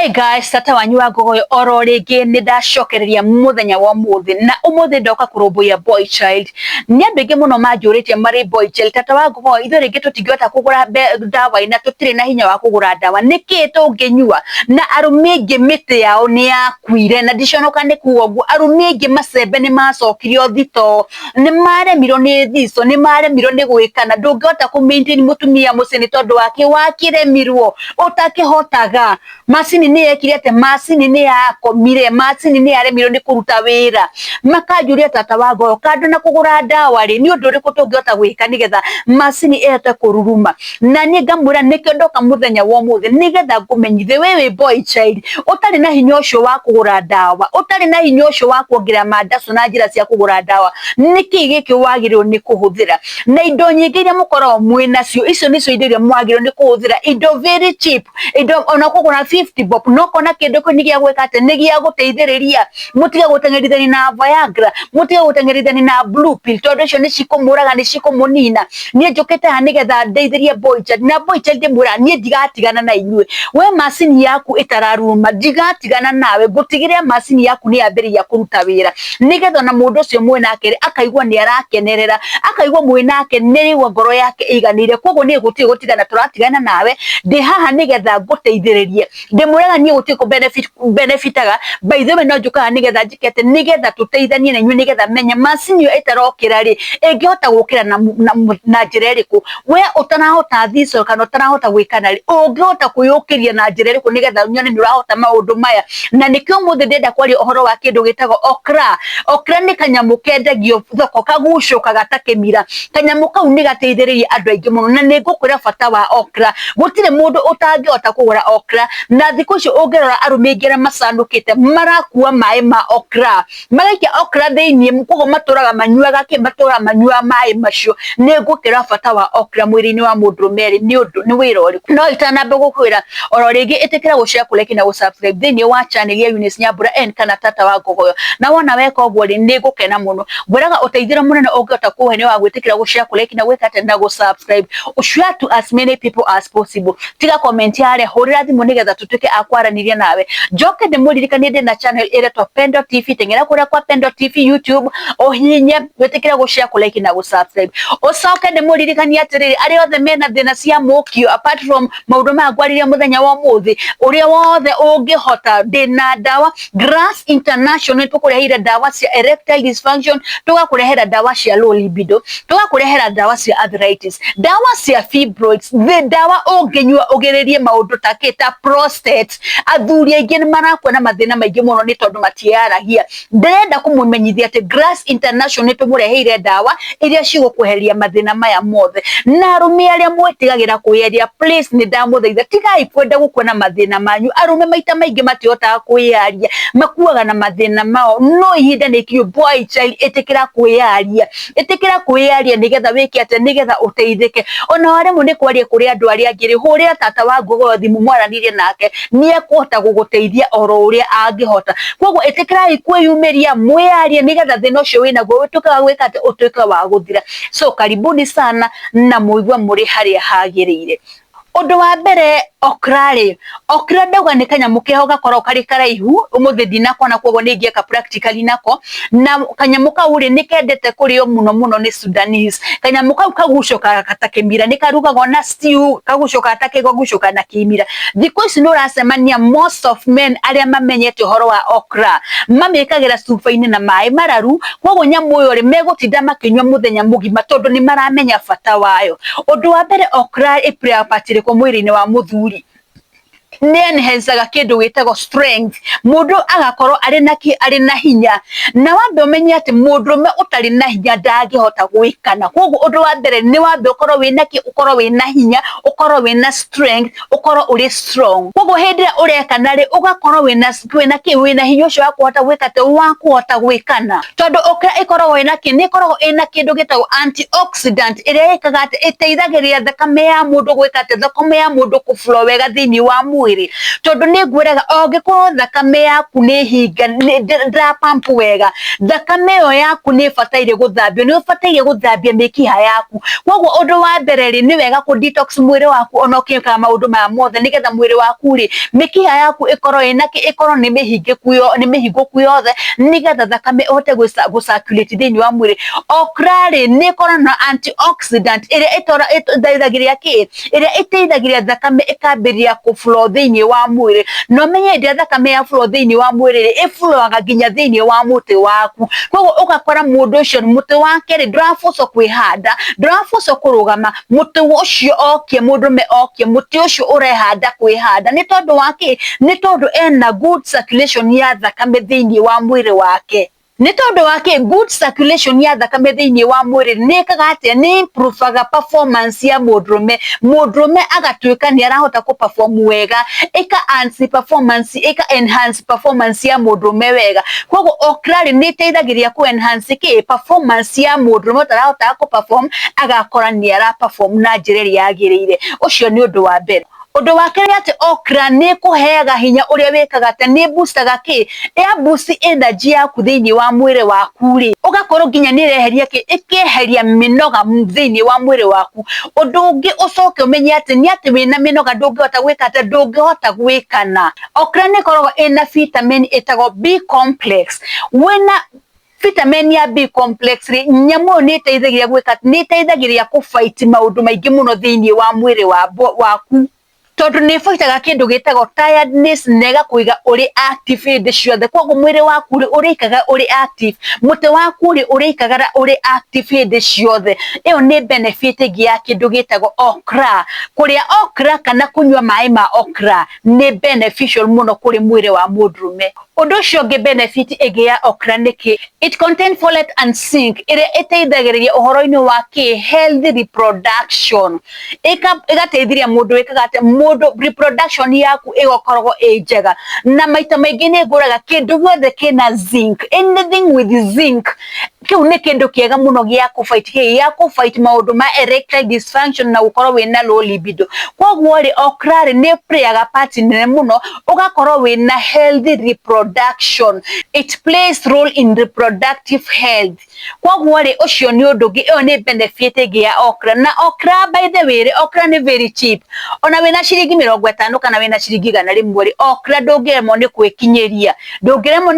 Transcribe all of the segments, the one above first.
Hi guys, tata wanyu wa ngogoyo oro rĩngĩ nĩ ndacokereria mũthenya wa ũmũthĩ na ũmũthĩ ndoka kũrũmbũiya boy child. Nĩ andũ aingĩ mũno manjũrĩtie marĩ boy child, tata wa ngogoyo ithuĩ rĩngĩ tũtingĩhota kũgũra ndawa na tũtirĩ na hinya wa kũgũra ndawa, nĩkĩ tũngĩnyua? Na arũme aingĩ mĩtĩ yao nĩ yakuire na ndiconoka nĩ kuga ũguo, arũme aingĩ macembe nĩ macokirio thitoo, nĩ maremirwo nĩ thico, nĩ maremirwo nĩ gwĩkana, ndũngĩhota kũ maintain mũtumia mũciĩ nĩ tondũ wake wakĩremirwo ũtakĩhotaga. Macini nĩ yekire atĩa? Macini nĩ yakomire, macini nĩ yaremirwo nĩ kũruta wĩra. Makanjũria tata wa ngoro, kando na kũgũra ndawa rĩ, nĩ ũndũ ũrĩkũ tũngĩhota gwĩka nĩgetha macini ĩhote kũruruma? Na niĩ ngamwĩra nĩkĩo ndoka mũthenya wa ũmũthĩ nĩgetha ngũmenyithie we wĩ boy child ũtarĩ na hinya ũcio wa kũgũra ndawa, ũtarĩ na hinya ũcio wa kuongerera mandacu na njĩra cia kũgũra ndawa, nĩkĩ gĩkĩ wagĩrĩirwo nĩ kũhũthĩra? Na indo nyingĩ iria mũkoragwo mwĩ nacio, icio nĩcio indo iria mwagĩrĩirwo nĩ kũhũthĩra, indo very cheap, indo ona kũgũra 50 bob no kona kĩndũ kĩu nĩ gĩa gwĩka atĩ nĩ gĩa gũteithĩrĩria. Mũtige gũteng'erithania na Viagra, mũtige gũteng'erithania na blue pill, tondũ icio nĩ cikũmũraga, nĩ cikũmũnina. Niĩ njũkĩte haha nĩgetha ndeithĩrie boy child, na boy child ndĩmwĩraga niĩ ndigatigana na inyuĩ. We macini yaku ĩtararuruma ndigatigana nawe, ngũtigĩrĩra macini yaku nĩ yambĩrĩria kũruta wĩra, nĩgetha ona mũndũ ũcio mwĩ nake rĩ, akaigua nĩ arakenerera, akaigua mwĩ nake nĩ araigua ngoro yake ĩiganĩire. Koguo niĩ gũtirĩ gũtigana tũratigana nawe, ndĩ haha nĩgetha ngũteithĩrĩrie. Ndĩmwĩraga niĩ gũtirĩ kũ benefit benefitaga, by the way no njũkaga nĩgetha njĩke atĩ, nĩgetha tũteithanie na inyuĩ, nĩgetha menye macini ĩyo ĩtarokĩra rĩ, ĩngĩhota gũkĩra na njĩra ĩrĩkũ. We ũtarahota thico kana ũtarahota gwĩkana rĩ, ũngĩhota kwĩyũkĩria na njĩra ĩrĩkũ nĩgetha nyone nĩ ũrahota maũndũ maya. Na nĩkĩo ũmũthĩ ndĩrenda kwaria ũhoro wa kĩndũ gĩtagwo okra. Okra nĩ kanyamũ kendagio thoko, kagucũkaga ta kĩmira. Kanyamũ kau nĩ gateithĩrĩirie andũ aingĩ mũno na nĩ ngũkwĩra bata wa okra. Gũtirĩ mũndũ ũtangĩhota kũgũra okra, na thikũ ici ũngĩrora arũme aingĩ arĩa macanũkĩte marakua maĩ ma okra, magaikia okra thĩiniĩ, koguo matũraga manyuaga kĩ, matũraga manyuaga maĩ macio. Nĩ ngũkwĩra bata wa okra mwĩrĩ-inĩ wa mũndũrũme rĩ, nĩ ũndũ nĩ wĩra ũrĩkũ. No itanamba gũkwĩra oro rĩngĩ, ĩtĩkĩra gũ share, kũ like na gũ subscribe thĩiniĩ wa channel ya Eunice Nyambura N kana tata wa ngogoyo. Na wona weka ũguo rĩ, nĩ ngũkena mũno. Ngwĩraga ũteithio ũrĩa mũnene ũngĩhota kũhe nĩ wa gwĩtĩkĩra gũ share, kũ like na gwĩka atĩa, na gũ subscribe. Share to as many people as possible. Tiga comment harĩa, hũrĩra thimũ nĩgetha tũtuĩke a kwaranĩria nawe. Njoke ndĩmũririkanie ndĩna channel ĩretwo Pendo TV, teng'era kũrĩa kwa Pendo TV YouTube, ũhihinye wĩtĩkĩre gũ share, kũ like na gũ subscribe. Ũcoke ndĩmũririkanie atĩrĩrĩ, arĩa othe mena thĩna cia mũkio, apart from maũndũ maya ngwarĩria mũthenya wa ũmũthĩ, ũrĩa wothe ũngĩhota, ndĩna ndawa Grass International, tũkũreheire ndawa cia erectile dysfunction, tũgakũrehera ndawa cia low libido, tũgakũrehera ndawa cia arthritis, ndawa cia fibroids, the ndawa ũngĩnyua ũgĩrĩrie maũndũ ta kĩ, ta prostate. Athuri aingĩ nĩ marakua na mathĩna maingĩ mũno nĩ tondũ matiĩyaragia. Ndĩrenda kũmũmenyithia atĩ Grass International nĩ tũmũreheire ndawa iria cigũkweheria mathĩna maya mothe. Na arũme arĩa mwĩtigagĩra kwĩyaria, please nĩ ndamũthaitha, tigai kwenda gũkua na mathĩna manyu. Arũme maita maingĩ matihotaga kwĩyaria, makuaga na mathĩna mao, no ihinda nĩ ikinyu, boy child, ĩtĩkĩra kwĩyaria, ĩtĩkĩra kwĩyaria nĩgetha wĩke atĩa, nĩgetha ũteithĩke. Ona waremwo nĩ kwaria kũrĩ andũ arĩa angĩ rĩ, hũrĩra tata wa ngogoyo thimũ mwaranĩrie nake, nĩ ekũhota gũgũteithia oro ũrĩa angĩhota. Koguo ĩtĩkĩrai kwĩyumĩria, mwĩyarie nĩgetha thĩna ũcio wĩnaguo ũtuĩke wa gwĩka atĩa, ũtuĩke wa gũthira. So karibuni sana na mũigue mũrĩ harĩa hagĩrĩire. Ũndũ wa mbere, okra rĩ, okra ndauga nĩ kanyamũ keho gakoragwo karĩ karaihu, ũmũthĩ ndinakona koguo nĩ ingĩeka practically nako, na kanyamũ kau rĩ, nĩ kendete kũrĩo mũno mũno nĩ Sudanese. Kanyamũ kau kagucũkaga ta kĩmira, nĩ karugagwo na stew, kagucũkaga ta kĩgucũka na kĩmira. Thikũ ici nĩ ũracemania most of men arĩa mamenyete ũhoro wa okra, mamĩkagĩra cuba-inĩ na maĩ mararu, koguo nyamũ ĩyo rĩ, megũtinda makĩnyua mũthenya mũgima tondũ nĩ maramenya bata wayo. Ũndũ wa mbere, okra ĩ play a part ĩrĩkũ mwĩrĩ-inĩ wa mũthuri? Nĩ enhancaga kĩndũ gĩtagwo strength, mũndũ agakorwo arĩ na kĩ, arĩ na hinya. Na wambe ũmenye atĩ mũndũrũme ũtarĩ na hinya ndangĩhota gwĩkana. Koguo ũndũ wa mbere nĩ wambe ũkorwo wĩna kĩ, ũkorwo wĩna hinya, ũkorwo wĩna strength, ũkorwo ũrĩ strong. Koguo hĩndĩ ĩrĩa ũrekana rĩ, ũgakorwo wĩna kĩ, wĩna hinya ũcio wa kũhota gwĩka atĩ, wa kũhota gwĩkana. Tondũ okra ĩkoragwo ĩna kĩ, nĩ ĩkoragwo ĩna kĩndũ gĩtagwo antioxidant ĩrĩa ĩkaga atĩ, ĩteithagĩrĩria thakame ya mũndũ gwĩka atĩ, thakame ya mũndũ kũ flow wega thĩiniĩ wa mwĩrĩ. Mwĩrĩ, tondũ nĩ ngwĩraga ũngĩkorwo thakame yaku nĩ hinga, ndĩra pump wega, thakame ĩyo yaku nĩ ĩbataire gũthambio, nĩ ũbataire gũthambia mĩkiha yaku. Koguo ũndũ wa mbere rĩ, nĩ wega kũ detox mwĩrĩ waku ona ũkĩkaga maũndũ maya mothe, nĩgetha mwĩrĩ waku rĩ, mĩkiha yaku ĩkorwo ĩna kĩ, ĩkorwo nĩ mĩhingĩku, nĩ mĩhingũku yothe, nĩgetha thakame ĩhote gũ circulate thĩinĩ wa mwĩrĩ. Okra rĩ, nĩ ĩkoragwo na antioxidant ĩrĩa ĩteithagĩrĩria kĩ, ĩrĩa ĩteithagĩrĩria thakame ĩkambĩrĩria kũ flow thĩinĩ wa mwĩrĩ. Na ũmenye hĩndĩ ĩrĩa thakame ya flow thĩinĩ wa mwĩrĩ rĩ, ĩ flowaga nginya thĩinĩ wa mũtĩ waku. Koguo ũgakora mũndũ ũcio mũtĩ wake rĩ, ndũrabucwo kwĩhanda, ndũrabucwo kũrũgama, mũtĩ ũcio okie, mũndũrũme okie, mũtĩ ũcio ũrehanda kwĩhanda. Nĩ tondũ wa kĩ? Nĩ tondũ ena good circulation ya thakame thĩinĩ wa mwĩrĩ wake. Nĩ tondũ wa kĩ? Good circulation ya thakame thĩinĩ wa mwĩrĩ nĩ ĩkaga atĩa? Nĩ improvaga performance ya mũndũrũme, mũndũrũme agatuĩka nĩ arahota kũ perform wega, ĩka enhance performance, ĩka enhance performance ya mũndũrũme wega. Koguo okra rĩ, nĩ ĩteithagĩrĩria kũ enhance kĩ? Performance ya mũndũrũme ũtarahotaga kũ perform, agakora nĩ ara perform na njĩra ĩrĩa yagĩrĩire. Ũcio nĩ ũndũ wa mbere. Ũndũ wa kerĩ nĩ atĩ okra nĩ ĩkũheaga hinya ũrĩa wĩkaga atĩ nĩ boostaga kĩ, ya boost energy yaku thĩinĩ wa mwĩrĩ waku rĩ, ũgakorwo nginya nĩ ĩreheria kĩ, ĩkeheria mĩnoga thĩinĩ wa mwĩrĩ waku. Ũndũ ũngĩ ũcoke ũmenye atĩ nĩ atĩ wĩna mĩnoga ndũngĩhota gwĩka atĩ, ndũngĩhota gwĩkana. Okra nĩ ĩkoragwo ĩna vitamin ĩtagwo B complex. Wĩna vitamin ya B complex rĩ, nyamũ ĩyo nĩ ĩteithagia gwĩka, nĩ ĩteithagĩrĩria kũ fight maũndũ maingĩ mũno thĩinĩ wa mwĩrĩ waku, tondũ nĩ ĩbaitaga kĩndũ gĩtagwo tiredness na ĩgakũiga ũrĩ active hĩndĩ ciothe. Koguo mwĩrĩ waku rĩ, ũrĩikaraga ũrĩ active, mũtĩ waku rĩ, ũrĩikaraga ũrĩ active hĩndĩ ciothe. Ĩyo nĩ benefit ĩngĩ ya kĩndũ gĩtagwo okra. Kũrĩa okra kana kũnyua maĩ ma okra nĩ beneficial mũno kũrĩ mwĩrĩ wa mũndũrũme. Ũndũ ũcio ũngĩ, benefit ĩngĩ ya okra nĩ kĩ? It contain folate and zinc, ĩrĩa ĩteithagĩrĩria ũhoro-inĩ wa kĩ? Healthy reproduction. Ĩgateithĩrĩria mũndũ wĩkaga atĩ, mũndũ reproduction yaku ĩgakoragwo ĩ njega. Na maita maingĩ nĩ ngũraga kĩndũ gĩothe kĩna zinc, anything with zinc, kĩu nĩ kĩndũ kĩega mũno gĩa kũ fight kĩ, gĩa kũ fight maũndũ ma erectile dysfunction na gũkorwo wĩna low libido. Koguo rĩ, okra rĩ, nĩ playaga part nene mũno ũgakorwo wĩna healthy reproduction. It plays role in reproductive health. Koguo rĩ, ũcio nĩ ũndũ ũngĩ, ĩyo nĩ benefit ĩngĩ ya okra. Na okra, by the way rĩ, okra nĩ very cheap. Ona wĩna ciringi 50 kana wĩna ciringi 100 rĩ, okra ndũngĩremwo nĩ gwĩkinyĩria, ndũngĩremwo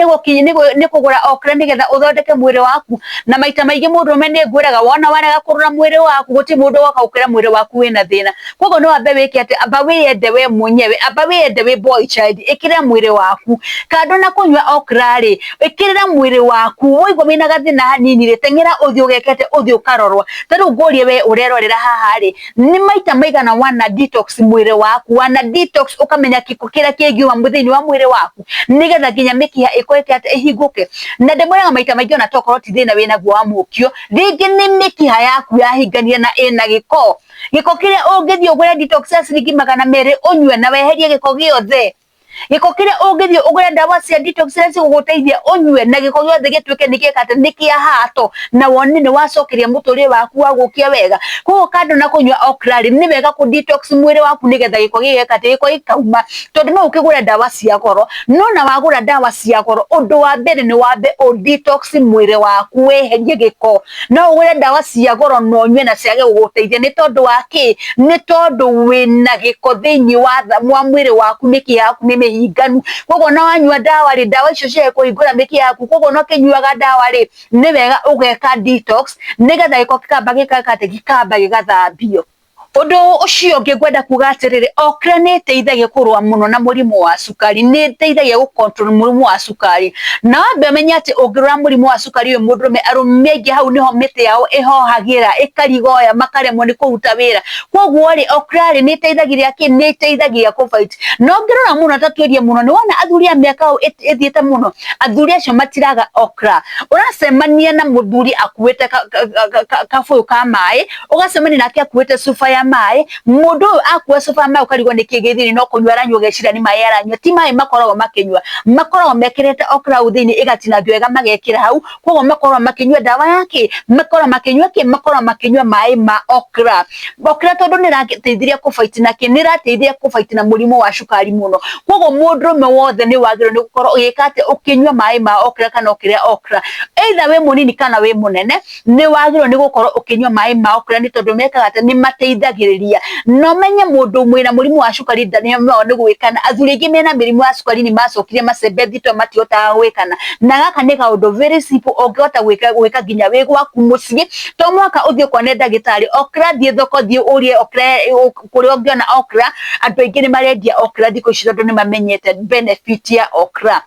nĩ kũgũra okra nĩgetha ũthondeke mwĩrĩ waku. Na maita maingĩ mũndũrũme nĩ ngwĩraga, wona warega kũrora mwĩrĩ waku, gũtirĩ mũndũ woka gũkwĩra mwĩrĩ waku wĩna thĩna. Koguo no wambe wĩke atĩ, amba wĩyende we mwenyewe, amba wĩyende wĩ boy child, ĩkĩrĩra mwĩrĩ waku. Kando na kũnyua okra rĩ, ĩkĩrĩra mwĩrĩ waku. Waigua wĩna gathĩna hanini rĩ, teng'era ũthiĩ ũgeke atĩ, ũthiĩ ũkarorwo. Ta rĩu ngũrie we ũrerorera haha rĩ, nĩ maita maigana wana detox mwĩrĩ waku, wana detox ũkamenya gĩko kĩrĩa kĩngiuma thĩinĩ wa mwĩrĩ waku, nĩgetha nginya mĩkiha ĩkorwo ĩke atĩ, ĩhingũke? Na ndĩmwĩraga maita maingĩ, ona tokorwo ti thĩna wĩnaguo wa mũkio, rĩngĩ nĩ mĩkiha yaku yahingania na ĩna gĩko, gĩko kĩrĩa ũngĩthiĩ ũgũre detox ya ciringi 200 ũnyue na weherie gĩko gĩothe, gĩko kĩrĩa ũngĩthiĩ ũgũre ndawa cia detox iria cigũgũteithia ũnyue na gĩko gĩothe gĩtuĩke nĩ gĩka atĩ, nĩ kĩahato, na wone nĩ wacokeria mũtũrĩre waku wa gũkia wega. Koguo kando na kũnyua okra rĩ, nĩ wega kũ detox mwĩrĩ waku nĩgetha gĩko gĩgeka atĩ, gĩko gĩkauma, tondũ no ũkĩgũre ndawa cia goro, no na wagũra ndawa cia goro, ũndũ wa mbere nĩ wambe ũ detox mwĩrĩ waku, weherie gĩko. No ũgũre ndawa cia goro na ũnyue na ciage gũgũteithia. Nĩ tondũ wa kĩ? Nĩ tondũ wĩna gĩko thĩinĩ wa mwĩrĩ waku, mĩkiha yaku nĩ mĩhinganu. Koguo na wanyua ndawa rĩ, ndawa icio ciage kũhingũra mĩkiha yaku. Koguo ona ũkĩnyuaga ndawa rĩ, nĩ wega ũgeka detox nĩgetha gĩko gĩkamba gĩkeka atĩ, gĩkamba gĩgathambio. Ũndũ ũcio ũngĩ ngwenda kuga atĩrĩrĩ, okra nĩ ĩteithagia kũrũa mũno na mũrimũ wa cukari, nĩ ĩteithagia gũ control mũrimũ wa cukari. Na wambe ũmenye atĩ ũngĩrora mũrimũ wa cukari ũyũ mũndũrũme, arũme aingĩ hau nĩho mĩtĩ yao ĩhohagĩra, ĩkarigoya, makaremwo nĩ kũruta wĩra. Koguo rĩ, okra rĩ, nĩ ĩteithagĩrĩria kĩ? Nĩ ĩteithagia kũ fight. Na ũngĩrora mũno, ta tuĩrie mũno, nĩ wona athuri a mĩaka ĩthiĩte mũno, athuri acio matiraga okra. Ũracemania na mũthuri akuĩte kabũyũ ka maĩ, ũgacemania nake akuĩte cuba ya maĩ. Mũndũ ũyũ akua cuba ya maĩ ũkarigwo nĩkĩ gĩ thĩinĩ, no kũnyua aranyua ũgeciria nĩ maĩ aranyua. Ti maĩ makoragwo makĩnyua, makoragwo mekĩrĩte okra hau thĩinĩ ĩgatinangio wega magekĩra hau, koguo makoragwo makĩnyua ndawa ya kĩ, makoragwo makĩnyua kĩ, makoragwo makĩnyua maĩ ma okra. Okra tondũ nĩ ĩrateithĩrĩria kũ fight na kĩ, nĩ ĩrateithia kũ fight na mũrimũ wa cukari mũno. Koguo mũndũrũme wothe nĩ wagĩrĩirwo nĩ gũkorwo ũgĩka atĩ, ũkĩnyua maĩ ma okra kana ũkĩrĩa okra. Either wĩ mũnini kana wĩ mũnene, nĩ wagĩrĩirwo nĩ gũkorwo ũkĩnyua maĩ ma okra nĩ tondũ mekaga atĩ, nĩ mateithagĩrĩria. Na ũmenye mũndũ wĩna mũrimũ wa cukari ndaremagwo nĩ gwĩkana. Athuri aingĩ mena mĩrimũ ya cukari nĩ macokire macembe thito matihotaga gwĩkana. Na gaka nĩ kaũndũ very simple ũngĩhota gwĩka nginya wĩ gwaku mũciĩ. To mũhaka ũthiĩ ũkone ndagĩtarĩ, okra thiĩ thoko thiĩ ũrĩe okra kũrĩa ũngĩona okra, andũ aingĩ nĩ marendia okra thikũ ici tondũ nĩ mamenyete benefit ya okra.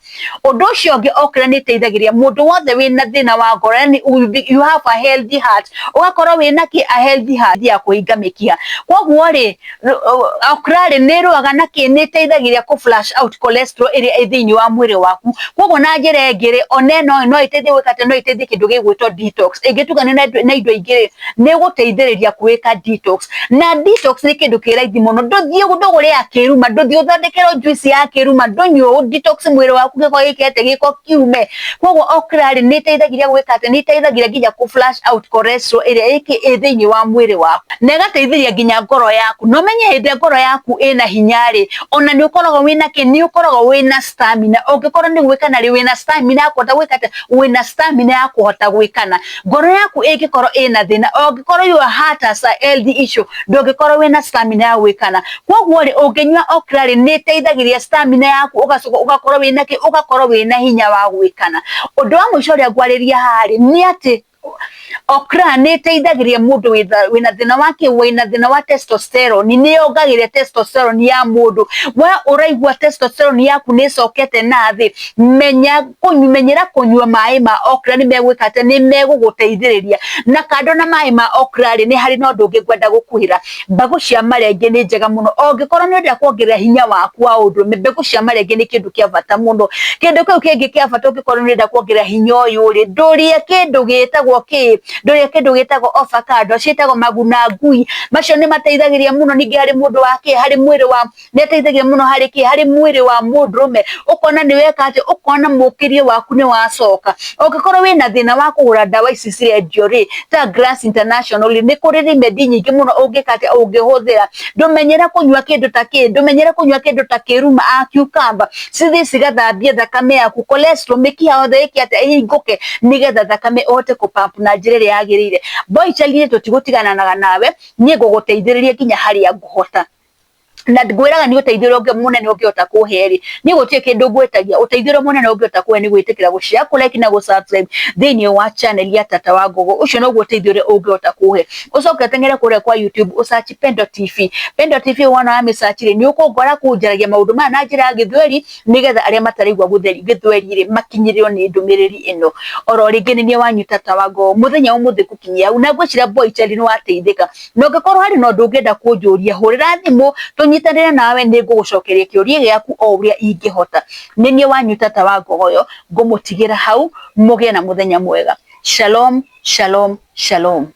Ũndũ ũcio ũngĩ okra nĩ ĩteithagĩrĩria mũndũ wothe wĩna thĩna wa ngoro, yani you have a healthy heart, ũgakorwo wĩna kĩ, a healthy heart ya kũhinga mĩkiha. Koguo rĩ, okra rĩ, nĩ ĩrũaga na kĩ, nĩ ĩteithagĩrĩria kũ flush out cholesterol ĩrĩa ĩ thĩinĩ wa mwĩrĩ waku. Koguo na njĩra ĩngĩ rĩ, ona ĩno no ĩteithie gwĩka atĩa, no ĩteithie kĩndũ gĩgwĩtwo detox. Ĩngĩtukanio na indo ingĩ rĩ, nĩ ĩgũteithĩrĩria gwĩka detox. Na detox nĩ kĩndũ kĩ raithi mũno, ndũthiĩ ndũgũre ya kĩruma, ndũthiĩ ũthondekerwo juice ya kĩruma, ndũnyue detox mwĩrĩ waku gĩko gĩke atĩa, gĩko kiume. Koguo okra rĩ, nĩ ĩteithagĩrĩria gwĩka atĩa, nĩ ĩteithagĩrĩria nginya kũ flush out cholesterol ĩrĩa ĩ thĩinĩ wa mwĩrĩ waku. Na ĩgateithĩrĩria nginya ngoro yaku. Na ũmenye hĩndĩ ĩrĩa ngoro yaku ĩna hinya rĩ, ona nĩ ũkoragwo wĩna kĩ, nĩ ũkoragwo wĩna stamina. Ũngĩkorwo nĩ gwĩkana rĩ, wĩna stamina ya kũhota gwĩka atĩa, wĩna stamina ya kũhota gwĩkana. Ngoro yaku ĩngĩkorwo ĩna thĩna, ũngĩkorwo your heart has a health issue, ndũngĩkorwo wĩna stamina ya gwĩkana. Koguo rĩ, ũngĩnyua okra rĩ, nĩ ĩteithagĩrĩria stamina yaku ũgacoka ũgakorwo wĩna kĩ, ũgakorwo wĩna hinya wa gwĩkana. Ũndũ wa mũico ũrĩa ngwarĩria haha rĩ, nĩ atĩ okra nĩ ĩteithagĩrĩria mũndũ wĩna thĩna wa kĩ, wĩna thĩna wa testosterone, nĩ yongagĩrĩra testosterone ya mũndũ. We ũraigua testosterone yaku nĩ ĩcokete na thĩ, menya menyera kũnyua maĩ ma okra nĩ megwĩka atĩa, nĩ megũgũteithĩrĩria. Na kando na maĩ ma okra rĩ, nĩ harĩ na ũndũ ũngĩ ngwenda gũkwĩra. Mbegũ cia marenge nĩ njega mũno. Ũngĩkorwo nĩ ũrenda kuongerera hinya waku wa ũndũrũme, mbegũ cia marenge nĩ kĩndũ kĩa bata mũno. Kĩndũ kĩu kĩngĩ kĩa bata ũngĩkorwo nĩ ũrenda kuongerera hinya ũyũ rĩ, ndũrĩe kĩndũ gĩtagwo kĩ, ndũrĩe kĩndũ gĩtagwo avocado, ciĩtagwo maguna ngui. Macio nĩ mateithagĩrĩria mũno ningĩ harĩ mũndũ wa kĩ, harĩ mwĩrĩ wa, nĩ ateithagia mũno harĩ kĩ, harĩ mwĩrĩ wa mũndũrũme. Ũkona nĩ weka atĩa, ũkona mũkĩrie waku nĩ wacoka. Ũngĩkorwo wĩna thĩna wa kũgũra ndawa ici cirendio rĩ, ta Grass International rĩ, nĩ kũrĩ remedy nyingĩ mũno ũngĩka atĩa, ũngĩhũthĩra. Ndũmenyere kũnyua kĩndũ ta kĩ, ndũmenyere kũnyua kĩndũ ta kĩruma a cucumber, cithiĩ cigathambie thakame yaku, cholesterol, mĩkiha yothe ĩke atĩa, ĩhingũke nĩgetha thakame ĩhote kũ pump na njĩra ĩrĩa yagĩrĩire. Boy child niĩ tũtigũtigana nawe, niĩ ngũgũteithĩrĩria nginya harĩa ngũhota. Na ngwĩraga nĩ ũteithio ũrĩa mũnene ũngĩhota kũhe rĩ, niĩ gũtirĩ kĩndũ ngwĩtagia, ũteithio ũrĩa mũnene ũngĩhota kũhe nĩ gwĩtĩkĩra gũ share, kũ like na gũ subscribe thĩinĩ wa channel ya Tata wa Ngogo. Ũcio noguo ũteithio ũrĩa ũngĩhota kũhe. Ũcoke ũteng'ere kũrĩa kwa YouTube ũ search Pendo TV. Pendo TV wona wamĩ search rĩ, nĩ ũkũngora kũu njaragia maũndũ maya na njĩra ya gĩthweri nĩgetha arĩa mataraigua gĩthweri rĩ, makinyĩrĩrwo nĩ ndũmĩrĩri ĩno. Oro rĩngĩ nĩ niĩ wanyu Tata wa Ngogo, mũthenya wa ũmũthĩ ngũkinyia hau, na ngwĩciria boy child nĩ wateithĩka. Na ũngĩkorwo harĩ na ũndũ ũngĩenda kũnjũria, hũrĩra thimũ tũnyitanĩre nawe, nĩ ngũgũcokeria kĩũria gĩaku o ũrĩa ingĩhota. Nĩ niĩ wanyu Tata wa Ngogoyo, ngũmũtigĩra hau, mũgĩe na mũthenya mwega. Shalom, shalom, shalom.